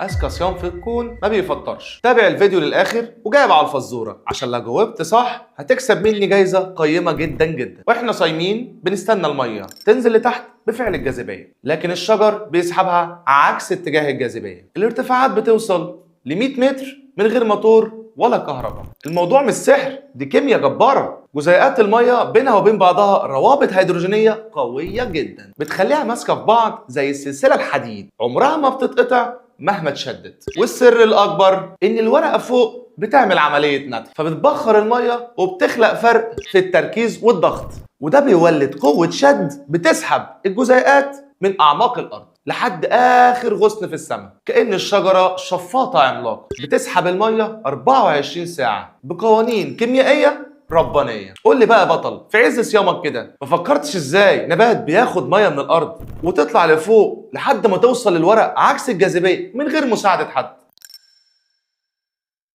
اذكى صيام في الكون ما بيفطرش. تابع الفيديو للاخر وجاوب على الفزوره، عشان لو جاوبت صح هتكسب مني جايزة قيمة جدا جدا. واحنا صايمين بنستنى المية تنزل لتحت بفعل الجاذبية، لكن الشجر بيسحبها عكس اتجاه الجاذبية. الارتفاعات بتوصل ل 100 متر من غير موتور ولا كهرباء. الموضوع مش سحر، دي كيمياء جبارة. جزيئات المية بينها وبين بعضها روابط هيدروجينية قوية جدا بتخليها ماسكة في بعض زي السلسلة الحديد، عمرها ما بتتقطع مهما تشدت. والسر الأكبر إن الورقة فوق بتعمل عملية نتح، فبتبخر المية وبتخلق فرق في التركيز والضغط، وده بيولد قوة شد بتسحب الجزيئات من أعماق الأرض لحد آخر غصن في السماء. كأن الشجرة شفاطة عملاقة بتسحب المية 24 ساعة بقوانين كيميائية ربانية. قول لي بقى يا بطل، في عز صيامك كده ما فكرتش ازاي نبات بياخد مية من الأرض وتطلع لفوق لحد ما توصل للورق عكس الجاذبية من غير مساعدة حد؟